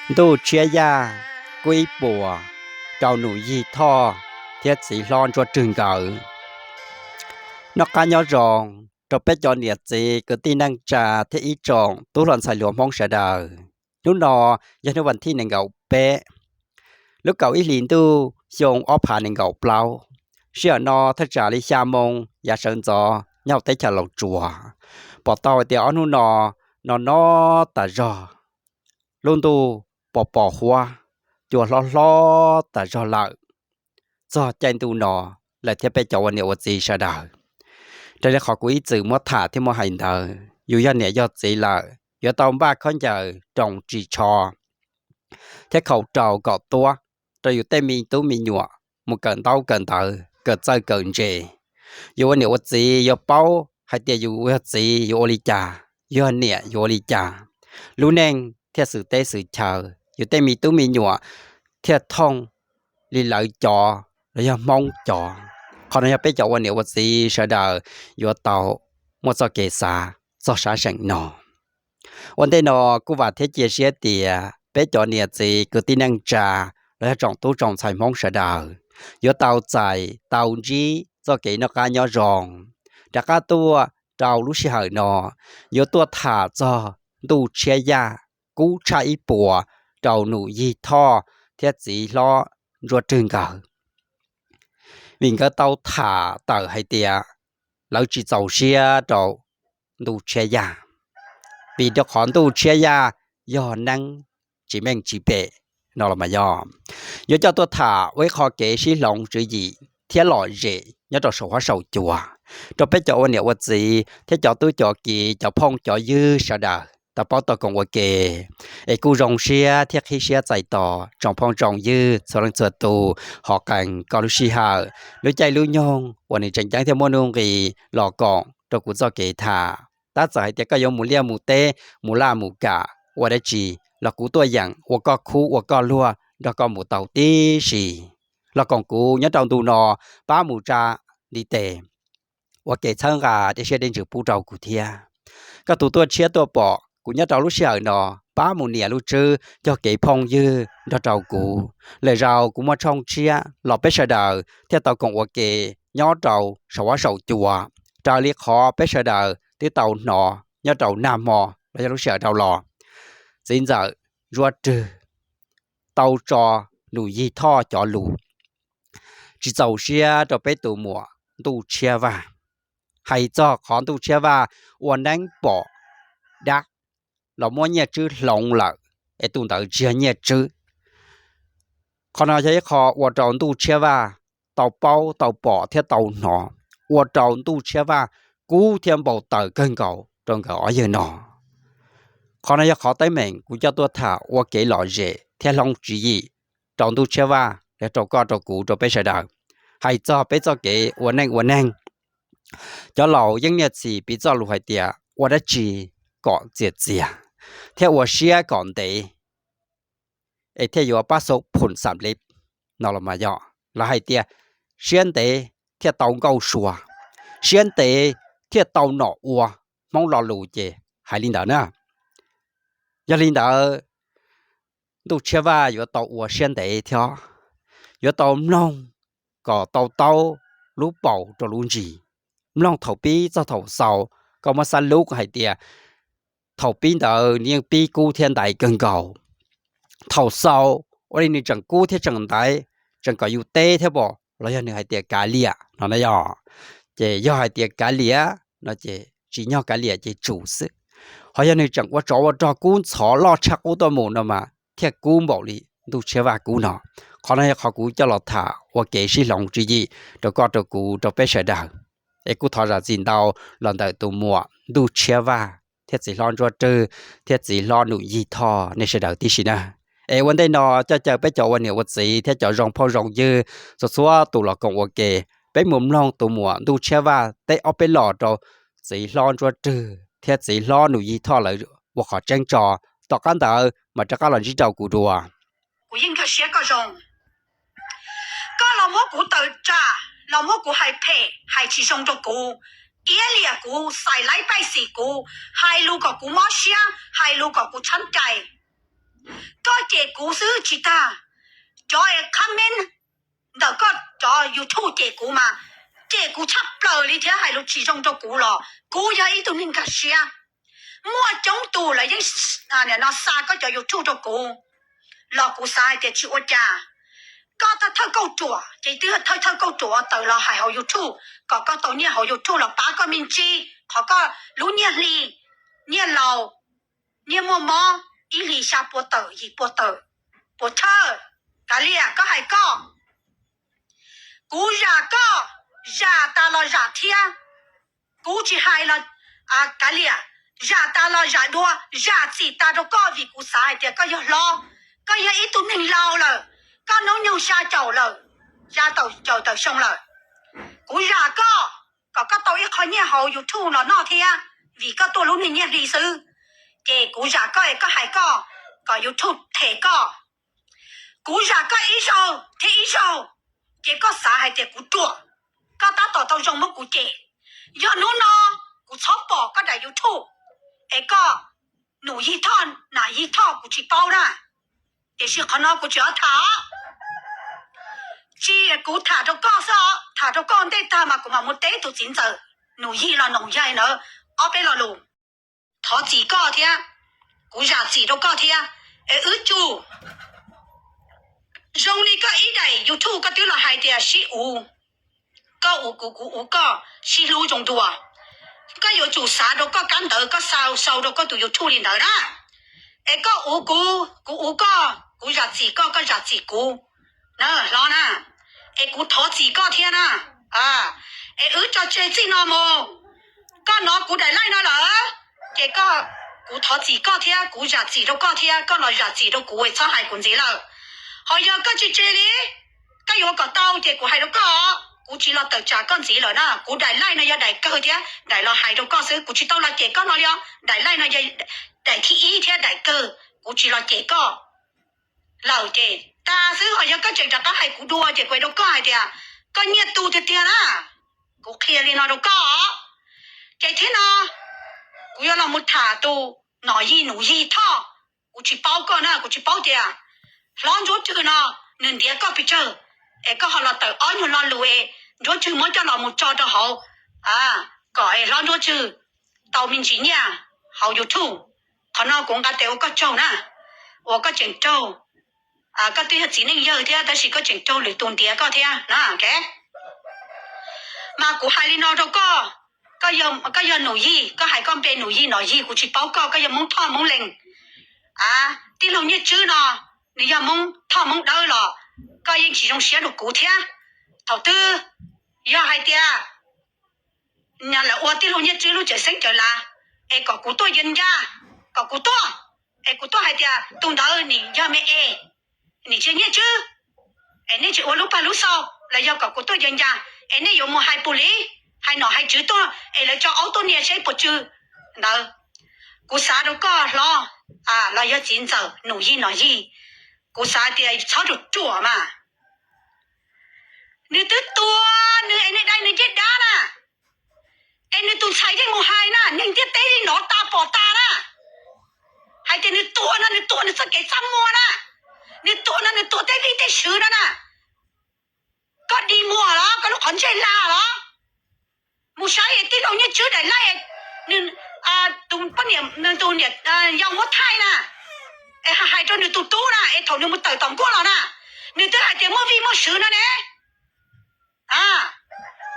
Ntuj tshiab yaj kub ib puas rau Nus Yig Thoj thiab txiv hlob Ntsuab Rwg nkawd. Noj qab nyob zoo rau peb cov niam txiv kwv tij neej tsa thiab ib tsoom tub hluas ntxhais hluas Hmoob sawv daws. Hnub no yog hnub vas thib nees nkaum peb lub kaum ib hlis ntuj xyoo ob phav nees nkaum plaub. Sij hawm no thaj tsam li xya moo yav sawv ntxov nyob hauv teb chaws Los Tsuas. Pom tau hais tias ob hnub no no no tas zog, lub ntuj pos pos huab, cua hlob hlob tas zog lawm. Txog caij ntuj no lawm thiab peb cov ua niam ua txiv sawv daws, raws li qhov kuv ib txwm muab tham thiab muab hais ntawd, yus yog niam yog txiv lawm yuav tau npaj khaub ncaws roos ris tsho thiab khaus rau kom tuab rau yus tej me tub me nyuam mus kawm ntaub kawm ntawv kawm txawj kawm ntse. Yus ua niam ua txiv yuav paub hais tias yus yog txiv yuav ua li cas, yus yog niam yuav ua li cas, lub neej thiaj xwm teb xwm chaw, yus tej me tub me nyuam thiaj thooj li lawv cov los yog Hmoob cov. Qhov no yog peb cov ua niam ua txiv sawv daws yuav tau muaj txoj kev xav txog sab seem no. Ua ntej no kuj vam thiab cia siab tias peb cov niam txiv kwv tij neej tsa los yog tsoom tub tsoom ntxhais Hmoob sawv daws yuav tau txais tau ntsib txoj kev noj qab nyob zoo. Rov qab tuaj rau lub sij hawm no yuav tuaj tham txog ntuj tshiab yaj kub tshaj ib puas rau Nus Yig Thoj thiab txiv hlob Ntsuab Rwg nkawd. Vim nkawd tau tham tawm hais tias lawv tsis txaus siab rau ntuj tshiab yaj, vim rau qhov ntuj tshiab yaj yog neeb tsis meej tsis pem no los mas yog yuav coj tuaj tham ua ib qho kev sib hloov tswv yim thiab lom zem nyob rau saum huab saum cua rau peb cov ua niam ua txiv thiab cov tub cov kiv cov phooj cov ywg sawv daws tau paub tau koom ua ke. Es kuj zoo siab thiab qhib siab txais tos tsoom phooj tsoom ywg txhua leej txhua tus ho qee koj lub sij hawm, lub caij lub nyoog uas nws tseem ceeb thiab muaj nuj nqis los koom rau kuv txoj kev tham. Tab txawm hais tias koj yuav mus liaj mus teb mus laj mus kam ua dab tsi los kuv tuaj yeem ua koj khub ua koj luag nrog koj mus tau tib si. Los koom kuv nyob rau ntu no, pab mus tsa ntiv tes ua kev txhawb nqa dej siab dej ntsws pub rau kuv thiab. Koj tus tuaj tshiab tuaj pom kuv nyob rau lub sij hawm no, pab mus nias lub tswb cog kev phooj ywg nrog rau kuv. Lwm zaus kuv muaj tshooj tshiab los peb sawv daws thiaj tau koom ua ke nyob rau saum huab saum cua, raws li qhov peb sawv daws twb tau hnov nyob rau nag hmo los yog lub sij hawm dhau los. Txiv ntxawm Ntsuab Rwg tau tso Nus Yig Thoj cov lus tsis txaus siab rau peb tus muam ntuj tshiab vaj. Hais txog qhov ntuj tshiab vaj ua neeb pom dab los muab nyiaj tswb hloov lawm, es tus ntawd tsis yog nyiaj tswb. Qhov no yog ib qho ua rau ntuj tshiab vaj tau paub tau pom thiab tau hnov, ua rau ntuj tshiab vaj kub thiab npau taws kawg nkaus rau nkawd ob yawg no. Qhov no yog qhov teeb meem kuv coj tuaj tham ua kev lom zem thiab hloov tswv yim rau ntuj tshiab vaj los rau koj rau kuv rau peb sawv daws. Hais txog peb txoj kev ua neej ua neeg, cov laus yeej niaj txhis piv txoj lus hais tias ua dab tsi kom txias txias thiab ua siab kom ntev, es thiaj yuav pab xauv phum xam lib no los mas yog. Lawv hais tias siab ntev thiaj tau nkauj sua, siab ntev thiaj tau nom ua. Hmoob lo lus ces hais li ntawd na. Yog li ntawd, ntuj tshiab vaj yuav tau ua siab ntev thiab, yuav tau mloog kom tau taub lub paus rau lub ntsis, mloog thaum pib txog thaum xaus. Koj muab xab lub hais tias thaum pib ntawd nws yeej pib kub thiab ntaiv kawg nkaus. Thaum xaus ua li nws tseem kub thiab tseem ntaiv, tseem kom yus teb thiab pom los yog nws hais tias kav liam no na yog. Ces yog hais tias kav liam no ces tsim nyog kav liam ces tsum xwb. Ho yog nws tseem ua tsov ua rog kub ntxhov loj tshaj qub tuaj mus no mas thiaj kub npaum li ntuj tshiab vaj kub no. Qhov no yog qhov kuv coj los tham ua kev sib hloov tswv yim rau koj rau kuv rau peb sawv daws. Es kuj thov zam txim ntau los ntawm tus muam ntuj tshiab vaj thiab txiv hlob Ntsuab Rwg thiab txiv hlob Nus Yig Thoj nej sawv daws tib si na. Es ua ntej no coj caw peb cov ua niam ua txiv thiab cov zoo phooj zoo ywg txhua txhua tus los koom ua ke, peb mus mloog tus muam ntuj tshiab vaj teb ob peb los rau txiv hlob Ntsuab Rwg thiab txiv hlob Nus Yig Thoj lawv ua qhov tseeb tso. Tom qab ntawd mas rov qab los ntsib rau kuv dua. Kuv yeej nkag siab koj zoo. Koj los muab kuv tawm tsam, los muab kuv hais phem hais tsis zoo rau kuv, iab liam kuv, xais laib paij xim kuv, hais lus kom kuv mob siab, hais lus kom kuv txhob cai. Koj ces kuv xwb tsis tag, cov es comment ntawm koj cov YouTube cem kuv mas cem kuv tshaj plaws li thiab hais lus tsis zoo rau kuv los kuv yog ib tug neeg nkag siab. Muaj coob tus lawv yeej no xa koj cov YouTube rau kuv los kuv xav hais tias tsis ua cas. Koj thawj thawj kauj ruam ces twb thawj thawj kauj ruam tawm los hais hauv YouTube kom koj tau nyiaj hauv YouTube los pab koj me ntsis qhov koj lub nyiaj hli, nyiaj laus, nyiaj muaj mob ib hlis xya pua tawm yim pua tawm, puas thawj? Kav liam koj hais koj, kuv zam koj, zam tas los zam thiab. Kuv tsis hais los kav liam, zam tas los zam dua, zam txim tas rau koj vim kuv xav hais tias koj yog hlob, koj yog ib tug neeg laus lawm, koj hnub nyoog xya caum lawm, xya tau caum tawm xyoo lawm. Kuv zam koj kom koj tau ib qho nyiaj hauv YouTube los noj thiab vim koj tuaj lub niag nyiaj hli xwb. Ces kuv zam koj es koj hais koj kom YouTube them koj. Kuv zam koj ib zaug thiab ib zaug ces koj xav hais tias kuv ruam, koj tab tom tau zoo muab kuv cem. Yog hnub no kuv txhob pom koj daim YouTube es koj Num Yig Thoj Nam Yig Thoj kuv tsis paub na, tiam sis qhov no kuv tsis ob tham. Tsis kuv tham rau koj xwb os, tham rau koj ntej tag mas kuv mam mus teb tus txiv ntxawm Num Yig los Num Yaig ntawd ob peb lo lus. Thov txim koj thiab, kuv zam txim rau koj thiab. Es wb tsum zoo li koj ib daim YouTube koj twb los hais tias sib uv, koj uv kuv kuv uv koj, sib hlub zoo dua. Koj yuav tsum xav rau koj kab ntawv koj sau sau rau koj tus YouTube li ntawd na. Es koj uv kuv kuv uv koj, kuv zam txim koj koj zam txim kuv na hlob na. Es kuv thov txim koj thiab na. Es wb tso tseg txij no mus, koj hnov kuv daim live no lawm ces koj, kuv thov txim koj thiab kuv zam txim rau koj thiab koj los zam txim rau kuv es txhob hais kuv ntxiv lawm. Ho yog koj tsis tseg li, koj yuav kom tau ces kuv hais rau koj, kuv tsis los tawm tsam koj ntxiv lawm na. Kuv daim live no yog daim kawg thiab daim los hais rau koj xwb, kuv tsis tau los cem koj no li os. Daim live no yog daim thib ib thiab daim kawg, kuv tsis los cem koj lawm ces tag xwb. Ho yog koj tseem rov qab hais kuv dua ces kuv hais rau koj hais tias koj nyiaj tu tiag tiag na. Kuv qhia li no rau koj. Ces thiab no kuv yuav los mus tham tus Nom Yig Num Yig Thoj, kuv tsis paub koj na, kuv tsis paub tias hlob Ntsuab Tswg no nws ntiav koj pes tsawg es koj ho los tawm ob nyuag lo lus es Ntsuab Tswg muab coj los mus tso rau hauv kom es hlob Ntsuab Tswg tau me ntsis nyiaj hauv YouTube. Qhov no kuv nqa tes ua koj tsaug na, ua koj tseem raug. Koj twb yog txiv neej yawg thiab tab sis koj tseem raug lwm tus ntiav koj thiab na. Mas kuv hais li no rau koj, koj yog Num Yig, koj hais koj npe Num Yig Nom Yig, kuv tsis paub koj, koj yog Hmoob Thoj Hmoob Lees. Tij laug Nyiaj Tswb no nws yog Hmoob Thoj Hmoob Dawb los koj yeej tsis zoo siab rau kuv thiab. Thaum twg yog hais tias lawv ua tij laug Nyiaj Tswb lub cawv xeeb cawv lav es kom kuv tuaj yawg ncaj, kom kuv tuaj, es kuv tuaj hais tias tus ntawd nim yog me es, nim tsis Nyiaj Tswb, es nej tsis ua lub pag lub xau los yog kom kuv tuaj yawg ncaj, es nej yuav mus hais pus li, hais nom hais tswv tuaj es lawv tso aub tuaj nias seb puas tsw ntawd. Kuv xav rau koj hlob los yog txiv ntxawm Num Yig Nom Yig, kuv xav tias txhob ruam ruam mas. Nws twb tuag nws es nws dai nws caj dab na, es nws tus ntxhais yeej mus hais na, neeg ntiaj teb li nov tas pom tas na, hais tias nws tuag no nws tuag nws txoj kev txaj muag na, nws tuag no nws tuag tej vij tej sw no na. Koj dig muag los koj lub qhov ntsej hla los? Mus saib tij laug Nyiaj Tswb daim live, tus poj niam nws tus niam yau muab thaij na, es hais rau nws tus tub na, es thaum nws mus tawm tom nkuaj los na, nws twb hais tias muaj vij muaj sw no ne.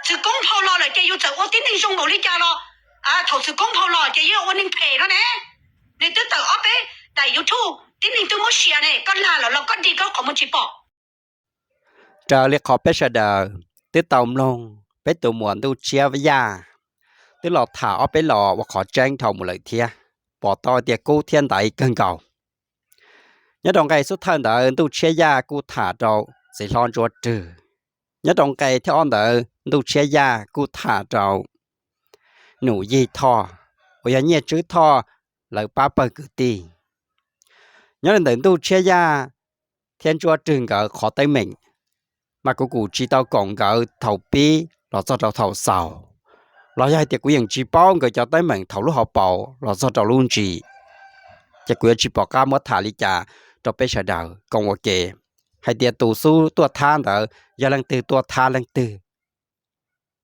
Txwv koob nphau los lawm ces yus txawm ua tib neeg zoo npaum li cas los, thaum txwv koob nphau los ces yeej ua neeg phem no ne. Nws twb tawm ob peb daim YouTube tib neeg twb muab share ne, koj lag lawm los koj dig koj qhov muag tsis pom. Raws li qhov peb sawv daws twb tau mloog, peb tus muam Ntuj Tshiab Yaj twb los tham ob peb los ua qhov tseeb dhau mus lawm thiab, pom tau tias kub thiab ntaiv kawg nkaus. Nyob rau nqe xub thawj ntawd Ntuj Tshiab Yaj kuj tham rau txiv hlob Ntsuab Rwg. Nyob rau nqe thib ob ntawd Ntuj Tshiab Yaj kuj tham rau Num Yig Thoj uas yog Nyiaj Tswb Thoj lawv pab pawg kwv tij. Nyob li ntawm Ntuj Tshiab Yaj thiab Ntsuab Rwg nkawd qhov teeb meem, mas kuv kuj tsis tau koom nkawd thaum pib los txog rau thaum xaus, los yog hais tias kuv yeej tsis paub nkawd cov teeb meem thaum lub hauv paus los txog rau lub ntsis, ces kuv yuav tsis pom qab muab tham li cas rau peb sawv daws koom ua ke hais tias tus xub tuaj thab ntawd yog leej twg tuaj thab leej twg,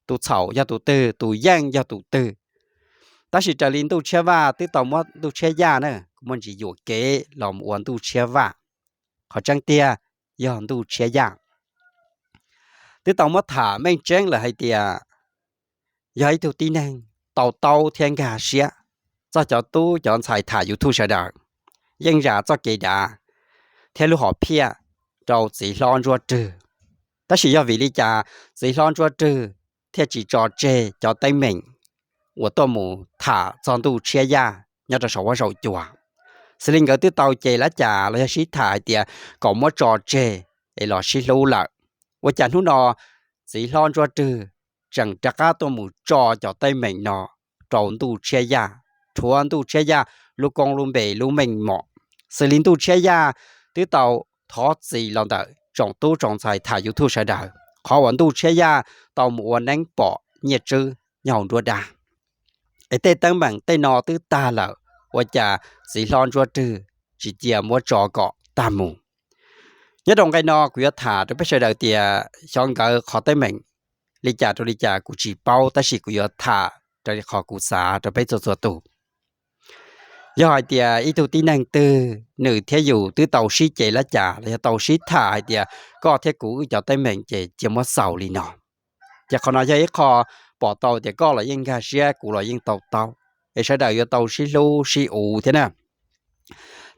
tus txhaum yog tus twg, tus yeej yog tus twg. Tab sis raws li ntuj tshiab vaj twb tau muab ntuj tshiab yaj na, kuv muaj ntsis yuam kev los mus ua ntuj tshiab vaj, qhov tseeb tiag yog ntuj tshiab yaj. Twb tau muab tham meej tseeb lawm hais tias yog ib tug tib neeg tau taub thiab nkag siab. Txog cov tub cov ntxhais tham YouTube sawv daws yeej zam txoj kev dav thiab lub hom phiaj rau txiv hlob Ntsuab Rwg. Tab sis yog vim li cas txiv hlob Ntsuab Rwg thiaj tsis tso tseg cov teeb meem uas tuaj mus tham txog ntuj tshiab yaj nyob rau saum huab saum cua? Xws li nkawd twb tau ces lab cas los yog sib tham hais tias kom muab tso tseg es los sib hlub lawm, ua cas hnub no txiv hlob Ntsuab Rwg tseem rov qab tuaj mus tso cov teeb meem no rau ntuj tshiab yaj, rhuav ntuj tshiab yaj lub koob lub npe lub meej mom? Xws li ntuj tshiab yaj twb tau thov txim los ntawm tsoom tub tsoom ntxhais tham YouTube sawv daws qhov uas ntuj tshiab yaj tau mus ua neeb pom Nyiaj Tswb nyob hauv nruab dab. Es tej teeb meem tej no twb tag lawm, ua cas txiv hlob Ntsuab Rwg tsis cia muab tso kom tag mus? Nyob rau nqe no kuv yuav tham rau peb sawv daws tias xyov nkawd qhov teeb meem li cas rau li cas kuv tsis paub, tab sis kuv yuav tham raws li qhov kuv xav rau peb txhua txhua tus. Yog hais tias ib tug tib neeg twg nws thiab yus twb tau sib ceg lab cas los yog tau sib tham hais tias koj thiab kuv wb cov teeb meem ces cia muab xaus li no, ces qhov no yog ib qho pom tau tias koj los yeej nkag siab, kuv los yeej tau taub, es sawv daws yuav tau sib hlub sib uv thiab na.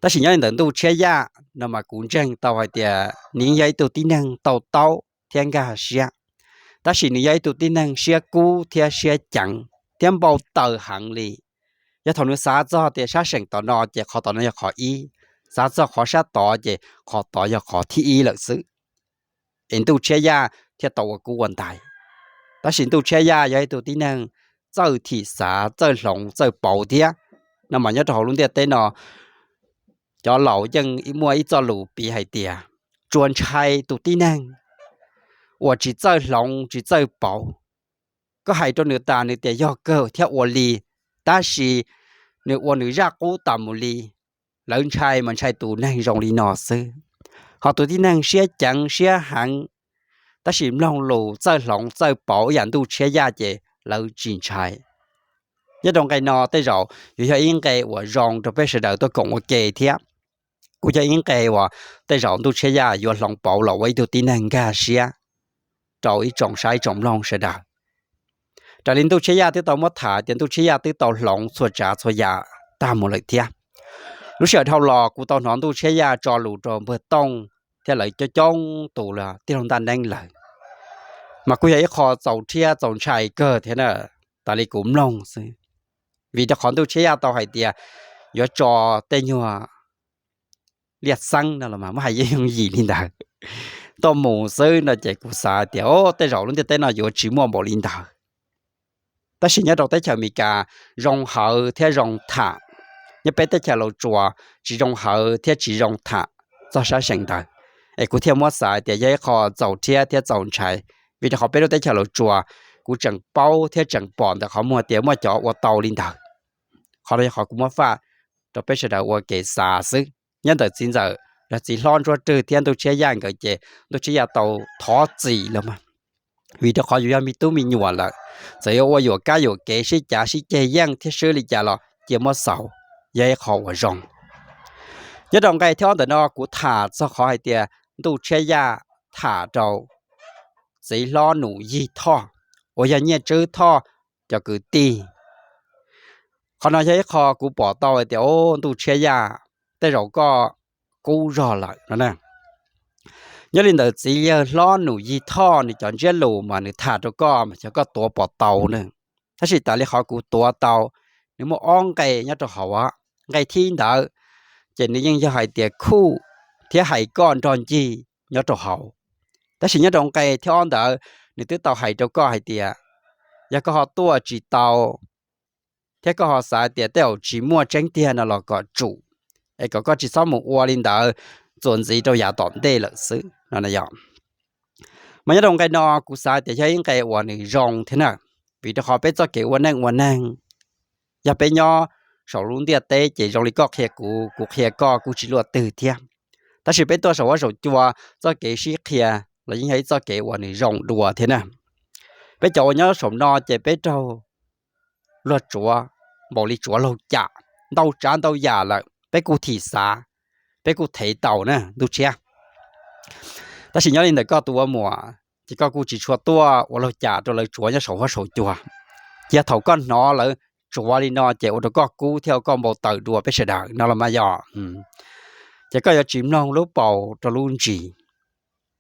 Tab sis nyob li ntawm ntuj tshiab yaj no mas kuv ntseeg tau hais tias nws yeej yog ib tug tib neeg tau taub thiab nkag siab, tab sis nws yog ib tug tib neeg siab kub thiab siab ceev thiab npau taws heev li. Yog thaum nws xav txog tias sab seem tom no ces qhov tom no yog qhov ib, xav txog qhov sab tod ces qhov tod yog qhov thib ib lawm xwb, es ntuj tshiab yaj thiaj tau ua kub ua ntais. Tab sis ntuj tshiab yaj yog ib tug tib neeg txawj thim xav, txawj hloov, txawj pauv thiab. No mas nyob rau hauv lub ntiaj teb no, cov laus yeej muaj ib txoj lus piv hais tias tsuas ntshai tus tib neeg uas tsis txawj hloov tsis txawj pauv. Koj hais rau nws tas nws tias yog kawg thiab ua li, tab sis nws ua nws zaj qub tas mus li. Lawv ntshai mas ntshai tus neeg zoo li no xwb, ho tus tib neeg siab ceev siab heev, tab sis mloog lus txawj hloov txawj pauv ib yam ntuj tshiab yaj ces lawv tsis ntshai. Nyob rau nqe no tej zaum yuav yog ib nqe uas zoo rau peb sawv daws tuaj koom ua ke thiab. Kuj yog ib nqe uas tej zaum ntuj tshiab yaj yuav hloov pauv los ua ib tug tib neeg nkag siab rau ib tsoom saib tsoom mloog sawv daws. Raws li ntuj tshiab yaj twb tau muab tham tias ntuj tshiab yaj twb tau hloov txhua tsav txhua yam tag mus lawm thiab. Lub sij hawm dhau los kuv tau hnov ntuj tshiab yaj tso lus rau npawg Tooj thiab lawv coob coob tus los tij laug Ntaj Neeb lawm, mas kuj yog ib qho txaus rhiab txaus ntshai kawg thiab na, tas li kuv mloog xwb. Vim rau qhov ntuj tshiab yaj tau hais tias yuav tso tej nyuag liaj xeeb no los mas muab hais yooj yooj yim li ntawd tuaj mus xwb no ces kuv xav tias o tej zaum lub ntiaj teb no yuav tsis muaj npaum li ntawd. Tab sis nyob rau teb chaws Amelikas zoo hawv thiab zoo tham, nyob peb teb chaws Los Tsuas tsis zoo hawv thiab tsis zoo tham txog sab seem ntawd, es kuv thiaj muab xav tias yog ib qho txaus rhiab thiab txaus ntshai. Vim rau qhov peb lub teb chaws Los Tsuas kuv tseem paub thiab tseem pom ntawm qhov muag tias muaj cov ua tau li ntawd. Qhov no yog qhov kuv muab faj rau peb sawv daws ua kev xav xwb. Nyob ntawm txiv ntxawm los txiv hlob Ntsuab Rwg thiab ntuj tshiab yaj nkawd ces ntuj tshiab yaj tau thov txim los mas, vim rau qhov yus yog me tub me nyuam lawm, txawm yuav ua yuam kab yuam kev sib cav sib ceg yeej thiab swb li cas los cia muab xaus, yog ib qho uas zoo. Nyob rau nqe thib ob ntawm no kuv tham txog qhov hais tias ntuj tshiab yaj tham rau txiv hlob Num Yig Thoj uas yog Nyiaj Tswb Thoj cov kwv tij. Qhov no yog ib qho kuv pom tau hais tias o ntuj tshiab yaj tej zaum koj kub zog lawm no na. Nyob li ntawd txiv yawg hlob Num Yig Thoj nws cov ntsiab lus mas nws tham rau koj mas xyov koj tuav puas tau na. Tab sis tas li qhov kuv tuav tau, nws muaj ob nqe nyob rau hauv. Nqe thib ntawd ces nws yeej yog hais tias khuj thiab hais koj nrog ncig nyob rau hauv. Tab sis nyob rau nqe thib ob ntawd nws twb tau hais rau koj hais tias yog koj ho tuaj tsis tau thiab koj ho xav tias tej zaum tsis muaj tseeb tiag no los kom tsum, es kom koj tsis txhob mus ua li ntawd, txuas ntxiv rau yav tom ntej lawm xwb no. Mas nyob rau nqe no kuv xav tias yog ib nqe uas nws zoo thiab na, vim rau qhov peb txoj kev ua neej ua neeg, yog peb nyob saum lub ntiaj teb ces zoo li koj qhia kuv, kuv qhia koj kuj tsis luaj twg thiab. Tab sis peb tuaj saum huab saum cua, txoj kev sib qhia los yeej yog ib txoj kev uas nws zoo dua thiab na. Peb cov uas nyob saum no ces peb raug luag tsuav npaum li tsuav laug cam ntau tsav ntau yam lawm, peb kuj thim xav, peb kuj thev tau na ntuj tshiab. Tab sis nyob li ntawm koj tus ua muam, ces koj kuj tsis tshua tuaj ua laug cam rau lawv tsuav nyob saum huab saum cua. Ces yog thaum koj hnov lawv tsuav li no ces ua rau koj kub thiab ua koj npau taws dua peb sawv daws no los mas yog. Ces koj yuav tsis mloog lub paus rau lub ntsis.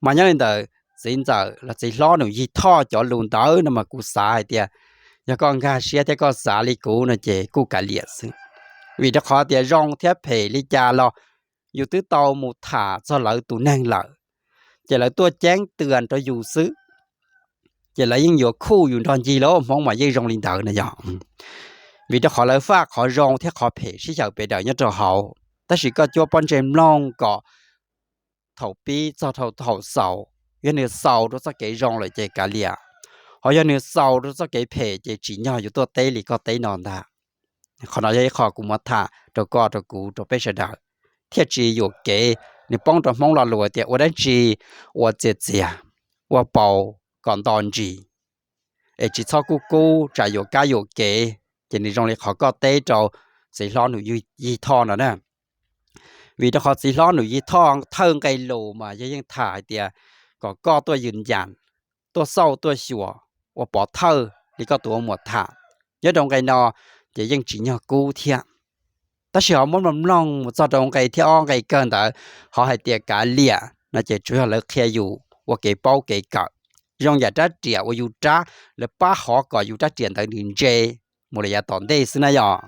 Mas nyob li ntawm txiv ntxawm los txiv hlob Nus Yig Thoj cov lus ntawd no mas kuv xav hais tias yog koj nkag siab thiab koj xav li kuv no ces kuj kav liam xwb. Vim rau qhov tias zoo thiab phem li cas los yus twb tau mus tham txog lawv tus neeg lawm, ces lawv tuaj ceeb twm rau yus xwb, ces lawv yeej yuav khuj yus nrog ncig lawm, Hmoob mas yeej zoo li ntawd na yog. Vim rau qhov lawv faj qhov zoo thiab qhov phem sib xyaw pes daws nyob rau hauv, tab sis koj cuab pob ntseg mloog kom thaum pib txog thaum xaus, yog nws xaus rau txoj kev zoo lawm ces kav liam, ho yog nws xaus rau txoj kev phem ces tsim nyog yuav tuaj teb li koj teb no ntag. Qhov no yog ib qho kuv muab tham rau koj rau kuv rau peb sawv daws, thiaj tsis yuam kev. Nws poob rau Hmoob lo lus tias ua dab tsi ua txias txias, ua paus kom nto ntsis, es tsis txhob kub kub tsam yuam kab yuam kev. Ces nws zoo li qhov koj teb rau txiv hlob Nus Yig Thoj no na. Vim rau qhov txiv hlob Nus Yig Thoj thawj nqe lus mas yog yeej tham hais tias kom koj tuaj yws yas, tuaj xauj tuaj xyuas, ua pov thawj li koj tus ua muam tham. Nyob rau nqe no ces yeej tsim nyog kub thiab. Tab sis ho muab mloog mloog mus txog rau nqe thib ob nqe kawg ntawd, ho hais tias kav liam no ces tsuas yog lawv qhia yus ua kev paub kev kawm. Zoo yam rab riam uas yus rab, lawv pab hov kom yus rab riam ntawd nws ntse mus lawm yav tom ntej xwb na yog.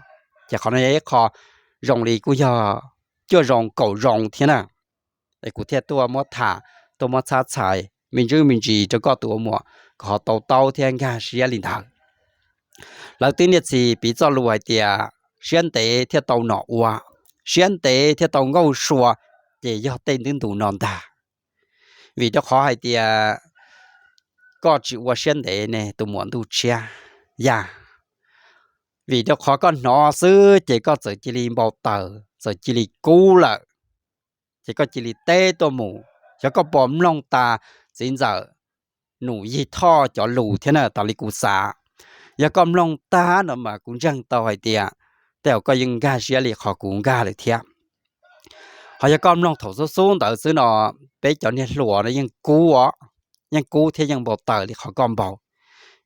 Ces qhov no yog ib qho zoo li kuj yog cuaj zoo kaum zoo thiab na. Es kuv thiaj tuaj muab tham, tuaj muab txhab txhais me ntsis me ntsis rau koj tus ua muam kom ho tau taub thiab nkag siab li ntawd. Lawv twb niaj txhis piv txoj lus hais tias siab ntev thiaj tau nom ua, siab ntev thiaj tau nkauj sua, ces yog tej ntu ntus no ntag. Vim rau qhov hais tias koj tsis ua siab ntev ne tus muam ntuj tshiab yag, vim rau qhov koj hnov xwb ces koj txawm cia li npau taws, txawm cia li kub lawm, ces koj cia li teb tuaj mus. Yog koj puas mloog tas txiv ntxawm Nus Yig Thoj cov lus thiab na, tas li kuv xav. Yog koj mloog tag no mas kuv ntseeg tau hais tias tej zaum koj yeej nkag siab li qhov kuv nkag lawm thiab. Ho yog koj mloog thaum xub xub ntawd xwb no, peb cov niag hluas no yeej kub, yeej kub thiab yeej npau taws li qhov koj npau.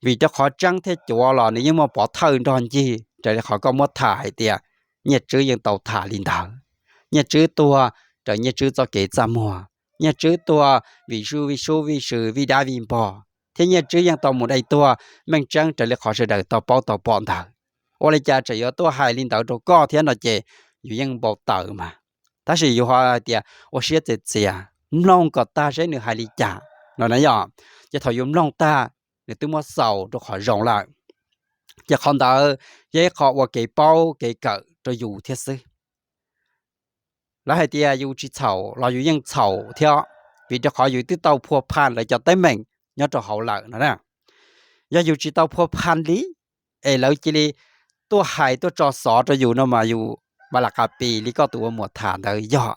Vim rau qhov tseeb thiab cuav los nws yeej muaj pov thawj nrog ncig raws li qhov koj muab tham hais tias Nyiaj Tswb yeej tau tham li ntawd. Nyiaj Tswb tuag raws Nyiaj Tswb txoj kev txaj muag, Nyiaj Tswb tuag vim sub vij sub vij sw vij dab vij npog, thiab Nyiaj Tswb yeej tau mus dai tuag meej tseeb raws li qhov sawv daws tau paub tau pom ntawd. Ua li cas tseem yuav tuaj hais li ntawd rau koj thiab no ces yus yeej npau taws mas. Tab sis yus ho hais tias ua siab txias txias, mloog kom tag seb nws hais li cas no na yom. Ces thaum yus mloog tag, nws twb muab xaus rau qhov zoo lawm. Ces qhov ntawd yog ib qho ua kev paub kev kawm rau yus thiab xwb. Lawv hais tias yus tsis txhaum los yus yeej txhaum thiab, vim rau qhov yus twb tau phua phan lawv cov teeb meem nyob rau hauv lawm no na. Yog yus tsis tau phua phan li, es lawv cia li tuaj hais tuaj tso xov rau yus no mas yus va la qas pis li koj tus ua muam tham ntawd yog.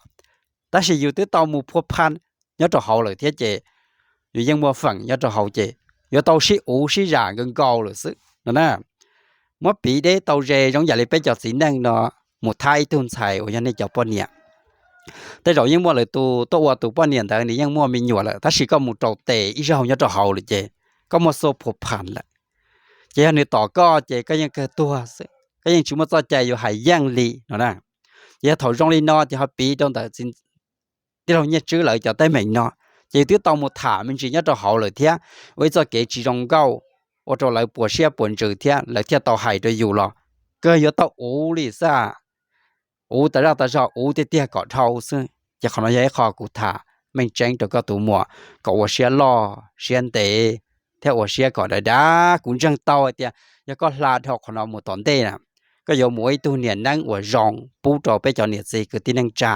Tab sis yus twb tau mus phua phan nyob rau hauv lawm thiab ces yus yeej muaj feem nyob rau hauv ces yuav tau sib uv sib zam nkaus nkaus lawm xwb no na. Muab piv deb tau ze zoo yam li peb cov txiv neej no mus thab ib tug ntxhais uas yog nej cov poj niam. Tej zaum yeej muaj lawv tus tuaj ua tus poj niam ntawd nws yeej muaj me nyuam lawm, tab sis koj mus raus tes ib zaug nyob rau hauv lawm ces koj muaj xua phua phan lawm. Ces yog nws tom koj ces koj yeej kawg tuag xwb, koj yeej tsis muaj txoj cai yuav hais yeej li no na. Ces yog thaum zoo li no ces ho piv rau ntawm tij laug Nyiaj Tswb lawv cov teeb meem no, ces yus twb tau mus tham me ntsis nyob rau hauv lawm thiab, ua ib txoj kev tsis zoo nkauj, ua rau lawv puas siab puas ntsws thiab lawv thiaj tau hais rau yus los kawg yuav tau uv li xwb. Uv tas zaj tas zog, uv tiag tiag kom dhau xwb. Ces qhov no yog ib qho kuv tham meej tseeb rau koj tus muam kom ua siab loj siab ntev thiab ua siab kom dav dav. Kuv ntseeg tau hais tias yog koj hla dhau qhov no mus tom ntej na, koj yuav mus ua ib tug niam neeb uas zoo pub rau peb cov niam txiv kwv tij neej tsa.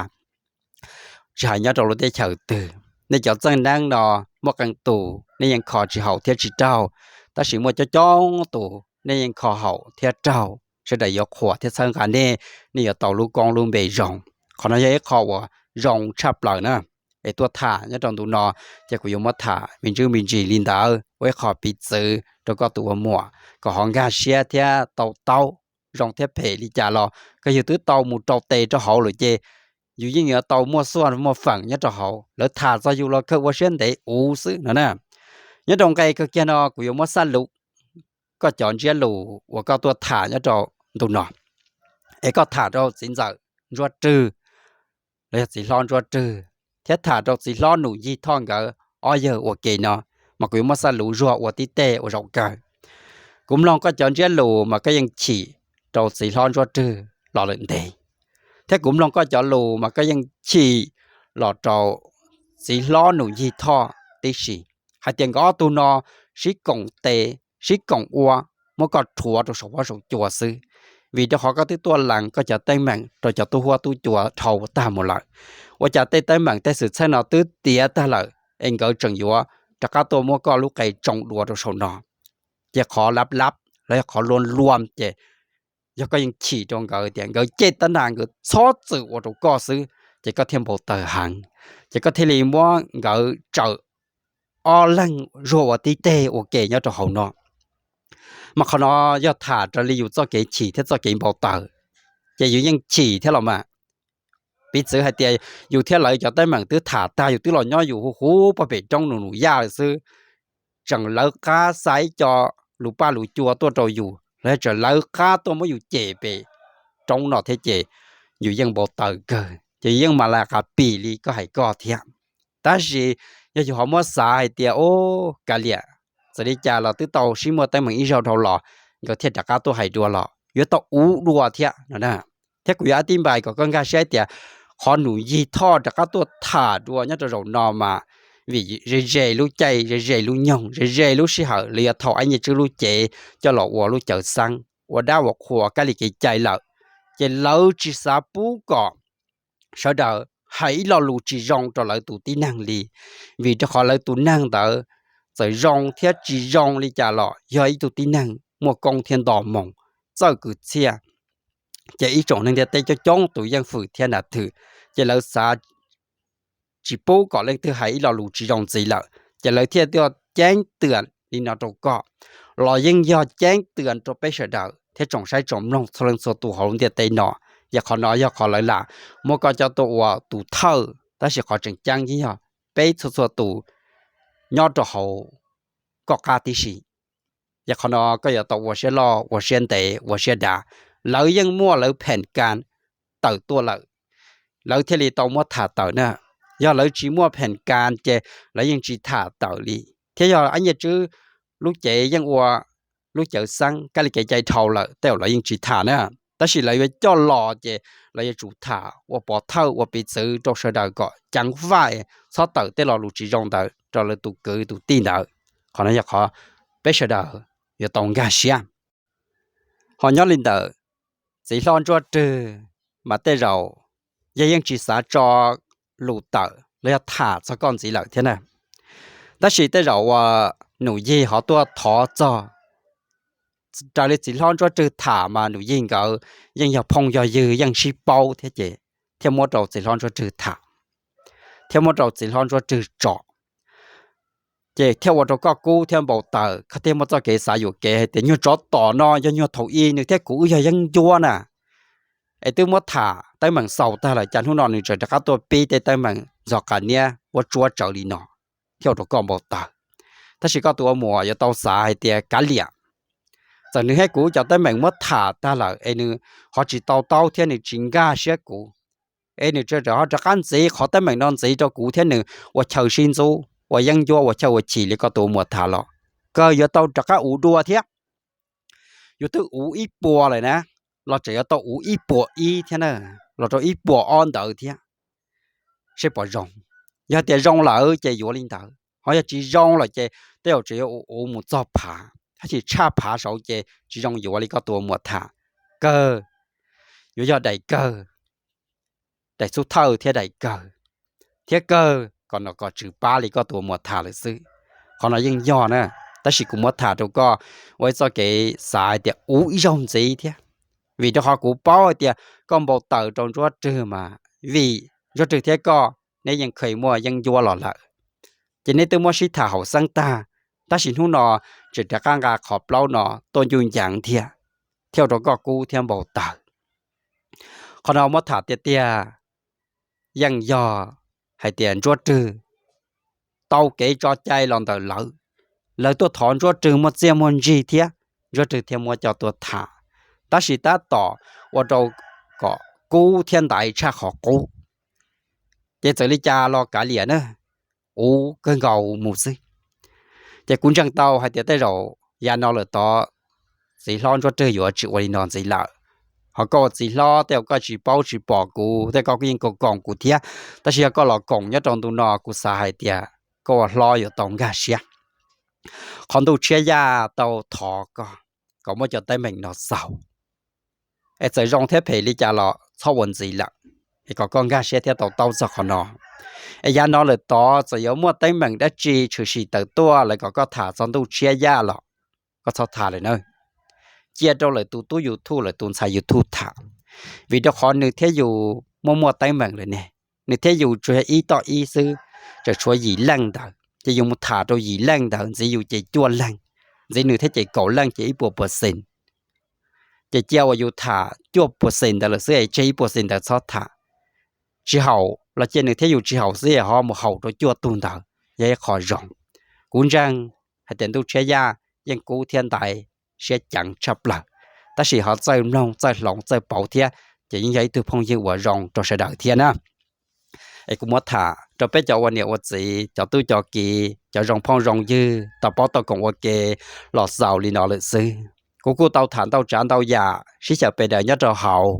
Tsis hais nyob rau lub teb chaws twg, nej cov txeej neeb no muaj qee tus nej yeej kho tsis haum thiab tsis raug, tab sis muaj coob coob tus nej yeej kho haum thiab raug. Sawv daws yuav qhuas thiab txhawb nqa nej, nej yuav tau lub koob lub npe zoo. Qhov no yog ib qho uas zoo tshaj plaws na. Es tuaj tham nyob rau ntu no, ces kuv yuav muab tham me ntsis me ntsis li ntawd ua ib qho piv txwv rau koj tus ua muam kom ho nkag siab thiab tau taub. Zoo thiab phem li cas los koj yug twb tau mus rau tes rau hauv lawm ces yus yeej yuav tau muaj xuaj muaj feem nyob rau hauv. Lawv tham txog yus los kawg ua siab ntev uv xwb no na. Nyob rau nqe kawg kiag no kuv yuav muab xab lus koj cov ntsiab lus uas koj tuaj tham nyob rau ntu no, es koj tham rau txiv ntxawm Ntsuab Rwg los yog txiv hlob Ntsuab Rwg, thiab tham rau txiv hlob Num Yig Thoj nkawd ob yawg ua ke no, mas kuv yuav muab xab lus zuag ua tib teg ua zaum kawg. Kuv mloog koj cov ntsiab lus mas koj yeej chim rau txiv hlob Ntsuab Rwg los lawm ntev, thiab kuv mloog koj cov lus mas koj yeej chim los rau txiv hlob Num Yig Thoj tib si, hais tias nkawd ob tug no sib koom tes sib koom ua, muab koj rhuav rau saum huab saum cua xwb. Vim rau qhov koj twb tuaj lees koj cov teeb meem rau cov tub huab tub cua dhau tag mus lawm, ua cas tej teeb meem tej xwm txheej no twb tiav tag lawm es nkawd tseem yuav rov qab tuaj muab koj lub qe tsoo dua rau saum no. Ces qhov lab lab los yog qhov luam luam ces yog koj yeej chim rau nkawd tias nkawd cem tab nag nkawd txhob txwm ua rau koj xwb, ces koj thiaj npau taws heev, ces koj thiaj li muab nkawd tsawm ob leeg zuag ua tib teg ua ke nyob rau hauv no. Mas qhov no yog tham raws li yus txoj kev chim thiab txoj kev npau taws, ces yus yeej chim thiab los mas. Piv txwv hais tias yus thiab lawv cov teeb meem twb tham tag, yus twb los nyob yus huv huv pog pem roob num num yaj lawm xwb, tseem lawv qab xa ib co lus paj lus cua tuaj rau yus los yog tseem lawv qab tuaj muab yus cem pem roob no thiab ces yus yeej npau taws kawg, ces yus yeej mas la qas pim li koj hais koj thiab. Tab sis yog yus ho muab xav hais tias, o, kav liam, txawm li cas los twb tau sib muaj teeb meem ib zaug dhau los, nkawd thiaj rov qab tuaj hais dua los yuav tau uv dua thiab no na. Thiab kuv yuav ab tib npais kom koj nkag siab tias qhov Num Yig Thoj rov qab tuaj tham dua nyob rau zaum no mas vim ze ze lub caij, ze ze lub nyoog, ze ze lub sij hawm los yog thaum Ab Nyiaj Tswb lub cev coj los ua lub cawv xeeb ua dab ua qhua kab li kev cai lawm, ces lawv tsis xav pub kom sawv daws hais ib lo lus tsis zoo rau lawv tus tib neeg li, vim rau qhov lawv tus neeg ntawd txawm zoo thiab tsis zoo li cas los yog ib tug tib neeg muaj koob thiab nto moo, txawj kwv txhiaj, ces ib tsoom neeg ntiaj teb coob coob tus yeej fwm thiab ntas thwm, ces lawv xav tsis pub kom leej twg hais ib lo lus tsis zoo ntxiv lawm, ces lawv thiaj tuaj ceeb twam li no rau koj, los yeej yog ceeb twam rau peb sawv daws thiab tsoom saib tsoom mloog txhua leej txhua tus hauv lub ntiaj teb no. Yog qhov no yog qhov lawv lam muab koj coj tuaj ua tus thawj, tab sis qhov tseem ceeb yeej yog peb txhua txhua tus nyob rau hauv koj qab tib si. Yog qhov no koj yuav tau ua siab loj, ua siab ntev, ua siab dav. Lawv yeej muaj lawv pheem kas tawm tuaj lawm, lawv thiaj li tau muab tham tawm na. Yog lawv tsis muaj pheem kas ces lawv yeej tsis tham tawm li. Thiab yog Ab Nyiaj Tswb lub cev yeej ua lub cawv xeeb kab li kev cai dhau lawm, tej zaum lawv yeej tsis tham na. Tab sis lawv yuav coj los ces lawv yuav tsum tham ua pov thawj ua piv txwv rau sawv daws kom ceev faj, txhob tawm tej lo lus tsis zoo ntawd rau lawv tus kwv tus tij ntawd. Qhov no yog qhov peb sawv daws yuav tau nkag siab. Ho nyob li ntawm txiv hlob Ntsuab Rwg mas tej zaum yog yeej tsis xav tso lus tawm los yog tham txog koj ntxiv lawm thiab na. Tab sis tej zaum uas Num Yig ho tuaj thov txog, raws li txiv hlob Ntsuab Rwg tham mas Num Yig nkawd yeej yog phooj yog ywg yeej sib paub thiab ces thiaj muab rau txiv hlob Ntsuab Rwg tham, thiab muab rau txiv hlob Ntsuab Rwg tsom, ces thiaj ua rau koj kub thiab npau taws, koj thiaj muaj txoj kev xav yuam kev hais tias nyuag tsov tom no yog nyuag thaum ub nws thiab kuv wb yog yeeb ncuab na, es twb muab tham teeb meem xaus tag lawm cas hnub no nws tseem rov qab tuaj pib tej teeb meem ntxhov qas niab ua tsuab tsawv li no, thiaj ua rau koj npau taws. Tab sis koj tus ua muam yuav tau xav hais tias kav liam, txawm nws thiab kuv cov teeb meem muab tham tag lawm es nws ho tsis tau taub thiab nws tsis nkag siab kuv, es nws tseem ho rov qab ntxiv qhov teeb meem no ntxiv rau kuv thiab nws ua chaw sib ntxub ua yeeb ncuab ua chaw ua chim li koj tus ua muam tham los, kawg yuav tau rov qab uv dua thiab. Yus twb uv ib puas lawm na, los tseem yuav tau uv ib puas ib thiab na, los rau ib puas ob ntawd thiab, seb puas zoo. Yog tias zoo lawm ces yuav li ntawd, ho yog tsis zoo lawm ces tej zaum tseem yuav uv mus txog phav, tab sis tshaj phav saud ces tsis zoo yuav li koj tus ua muam tham. Kawg yuav yog daim kawg, daim xub thawj thiab daim kawg, thiab kawg kom nom kom tswv pab li koj tus ua muam tham lawm xwb. Qhov no yeej yog na, tab sis kuv muab tham rau koj ua ib txoj kev xav hais tias uv ib zaug ntxiv thiab, vim rau qhov kuv paub hais tias koj npau taws rau Ntsuab Rwg mas vim Ntsuab Rwg thiab koj neb yeej kheev muaj yeeb ncuab los lawm, ces neb twb muab sib tham haum xeeb tag, tab sis hnub no tseem rov qab nqa qhov plaub no tuaj ncuj nceev thiab, thiaj ua rau koj kub thiab npau taws. Qhov no muab tham tiag tiag yeej yog hais tias Ntsuab Rwg tau kev tso cai los ntawm lawv, lawv tuaj thov Ntsuab Rwg muaj txiaj muaj ntsig thiab, Ntsuab Rwg thiaj muab coj tuaj tham, tab sis tab tom ua rau kom kub thiab ntaiv tshaj qhov qub. Ces txawm li cas los kav liam na, ua kawg nkaus mus xwb. Ces kuv ntseeg tau hais tias tej zaum yav no lawm tod txiv hlob Ntsuab Rwg yuav tsis ua li no ntxiv lawm. Ho koj ua txiv hlob tej zaum koj tsis paub tsis pom kuv, tej zaum koj yeej koom koom kuv thiab, tab sis yog koj los koom nyob rau ntu no kuv xav hais tias koj ua hlob yuav tau nkag siab. Qhov ntuj tshiab yaj tau thov koj kom muab cov teeb meem no xaus, es txawm zoo thiab phem li cas los txhob ua ntxiv lawm, es kom koj nkag siab thiab tau taub txog qhov no. Es yav no lawm tod txawm yuav muaj teeb meem dab tsi tshwm sim tawm tuaj lawv kom koj tham txog ntuj tshiab yaj los koj txhob tham lawm na, cia rau lawv tus tub YouTube, lawv tus ntxhais YouTube tham, vim rau qhov nws thiab yus muaj muaj teeb meem lawm ne. Nws thiab yus tsuas yog ib toj ib xwb, tseem tshuav yim leej ntawd, ces yus mus tham rau yim leej ntawd, ntxiv yus ces cuaj leeg, ntxiv nws thiab ces kaum leej ces ib puas percent. Ces cia uas yus tham cuaj percent ntawd lawm xwb, tseg ib percent ntawd txhob tham. Tsis haum los cia nws thiab yus tsis haum xwb, ho mus haum rau cuaj tug ntawd yog ib qho zoo. Kuv ntseeg hais tias ntuj tshiab yaj yeej kub thiab ntaiv siab ceev tshaj plaws, tab sis ho txawj mloog txawj hloov txawj pauv thiab, ces yeej yog ib tug phooj ywg uas zoo rau sawv daws thiab na. Es kuv muab tham rau peb cov ua niam ua txiv, cov tub cov kiv, cov zoo phooj zoo ywg tau paub tau koom ua ke los xaus li no lawm xwb. Kuv kuj tau tham ntau tsav ntau yam sib xyaw pes daws nyob rau hauv.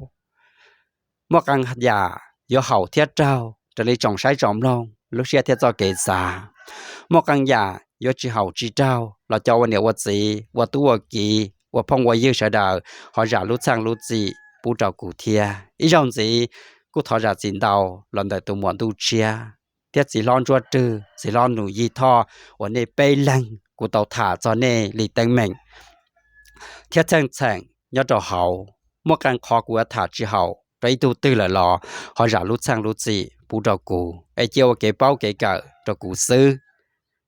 Muaj qee yam yuav haum thiab raug raws li tsoom saib tsoom mloog lub siab thiab txoj kev xav. Muaj qee yam yuav tsis haum tsis raug los cov ua niam ua txiv, ua tub ua kiv, ua phooj ua ywg sawv daws ho zam lub txheej lub txim pub rau kuv thiab. Ib zaug ntxiv kuj thov zam txim ntau los ntawm tus muam ntuj tshiab thiab txiv hlob Ntsuab Rwg, txiv hlob Nus Yig Thoj uas nej peb leeg kuv tau tham txog nej li teeb meem thiab txheej txheem nyob rau hauv. Muaj qee qhov kuv yuav tham tsis haum rau ib tug twg lawm los ho zam lub txheej lub txim pub rau kuv, es cia ua kev paub kev kawm rau kuv xwb.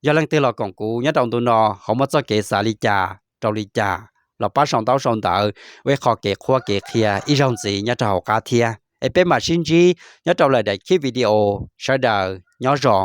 Yog leej twg los koom kuv nyob rau ntu no ho muaj txoj kev xav li cas rau li cas los pab sau ntaub sau ntawv ua ib qho kev qhuab kev qhia ib zaug ntxiv nyob rau hauv qab thiab. Es peb mam sib ntsib nyob rau lwm daim khib video, sawv daws nyob zoo.